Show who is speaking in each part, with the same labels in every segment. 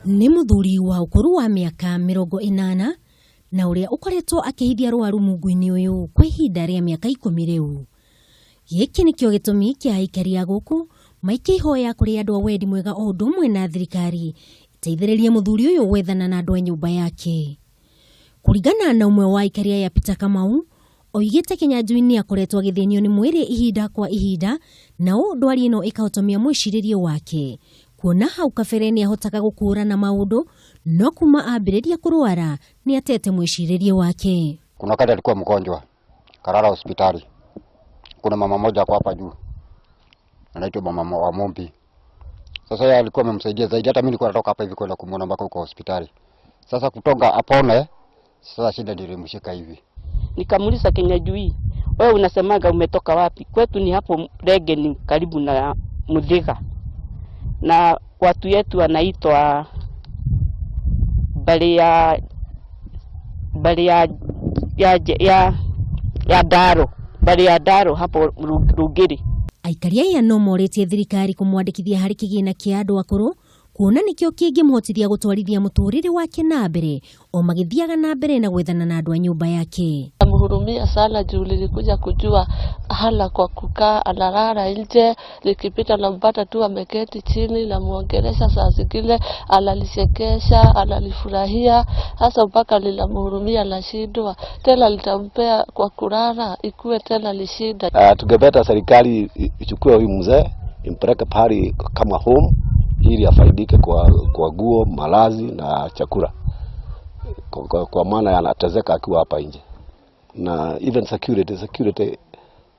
Speaker 1: Nĩ mũthuri wa ũkũrũ wa mĩaka 80 na ũrĩa ũkoretwo akĩhithia rũaru mungu-inĩ ũyũ kwa ihinda rĩa mĩaka 10 rĩu. Gĩkĩ nĩkĩo gĩtũmi kĩa aikari a gũkũ maikie ihoya kũrĩ andũ a wendi mwega o ũndũ ũmwe na thirikari ĩteithĩrĩrie mũthuri ũyũ gwethana na andũ a nyũmba yake. Kũringana na ũmwe wa aikari aya Peter Kamau, oigĩte Kĩnyanjui nĩ akoretwo agĩthĩnio nĩ mwĩrĩ ihinda kwa ihinda na ũũ ndwari ĩno ĩkahotomia mwĩcirĩrie wake. Kuona hau kabere nĩ ahotaga gũkũũrana maũndũ no kuma ambĩrĩria kũrwara nĩ atete mwĩcirĩrie wake.
Speaker 2: Kuna wakati alikuwa mgonjwa kalala hospitali. Kuna mama moja ako hapa juu anaitwa mama wa Mombi. Sasa yeye alikuwa amemsaidia zaidi, hata mimi nilikuwa natoka hapa hivi kwenda kumuona mpaka huko hospitali. Sasa kutoka apone, sasa shida ndio ilimshika hivi.
Speaker 3: Nikamuuliza Kinyanjui, wewe unasemaga umetoka wapi? Kwetu ni hapo Rege, ni karibu na Muthiga, na watu yetu wanaitwa bari ya bari ya ya ya, ya Ndaro, bari ya Ndaro hapo Rungiri.
Speaker 1: Aikari aya no morĩtie thirikari kũmwandĩkithia harĩ kĩgĩna kĩa andũ akũrũ kuona nĩkĩo kĩngĩmũhotithia gũtwarithia mũtũrĩre wake na mbere o magĩthiaga na mbere na gwethana na andũ a nyũmba yake.
Speaker 4: Namhurumia sana juu nilikuja kujua hana kwa kukaa, analala nje, nikipita nampata tu ameketi chini, namuongelesha, saa zingine ananichekesha, ananifurahia, hasa mpaka ninamhurumia, nashindwa tena nitampea kwa kulala, ikuwe tena ni shida.
Speaker 5: Tungependa serikali ichukue huyu mzee impeleke pahali kama home ili afaidike kwa nguo, malazi na chakula, kwa maana anateseka akiwa hapa nje, na even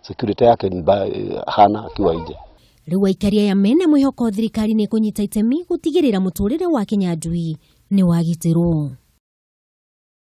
Speaker 5: security yake ni hana akiwa nje.
Speaker 1: Rĩu aikari aya mena mwĩhoko thirikari nĩ kũnyita itemi gũtigĩrĩra mũtũrĩre wa Kinyanjui nĩ wagitĩrwo.